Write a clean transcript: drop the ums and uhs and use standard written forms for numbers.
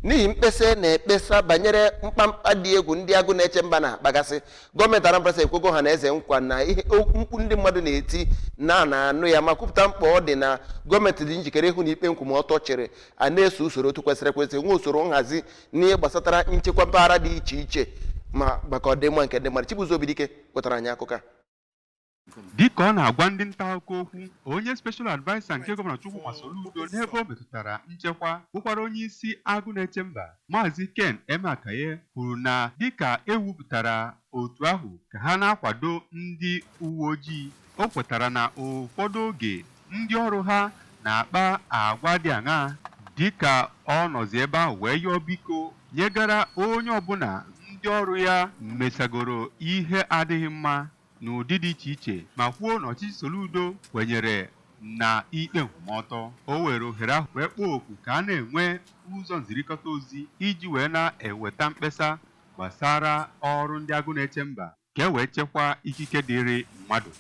N'ihi mkpesa na-ekpesa banyere mkpamkpa dị egwu ndị Agụ Na-eche Mba na-akpagasị, gọọmenti Anambra Steeti ekwego ọha na eze nkwa na ihe mkpu ndị mmadụ na-eti na na-anụ ya, ma kwupụta mkpa ọ dị na gọọmenti dị njikere ịhụ na ikpe nkwụmọtọ chịrị, a na-eso usoro otu kwesịrị ekwesị, nwee usoro nhazi n'ihe gbasatara nchekwa mpaghara dị iche iche ma maka ọdịmma nke ndị mmadụ. Chibuzo Obidike wetara anyị akụkọ a. Dịka ọ na-agwa ndị nta akụkọ okwu, onye Special Adviser nke Gọvanọ Chukwuma Soludo n'ebe o metụtara nchekwa, bụkwara onye isi Agụ Na-eche Mba, Maazị Ken Emeakayi, kwuru na dịka e wupụtara otu ahụ ka ha na-akwado ndị uwe ojii, o kwetara na ụfọdụ oge ndị ọrụ ha na-akpa agwa dị aṅaa. Dịka ọ nọzi ebe ahụ wee yọọ biko nyegara onye ọbụla ndị ọrụ ya mesagoro ihe adịghị mma n'ụdị dị iche iche, ma kwuo na ọchịchị Soludo kwenyere na ikpe nkwụmọtọ. O were ohere ahụ wee kpọọ oku ka a na-enwe ụzọ nzirikọta ozi iji wee na-eweta mkpesa gbasara ọrụ ndị Agụ Na-eche Mba, ka e wee chekwaa ikike dịrị mmadụ.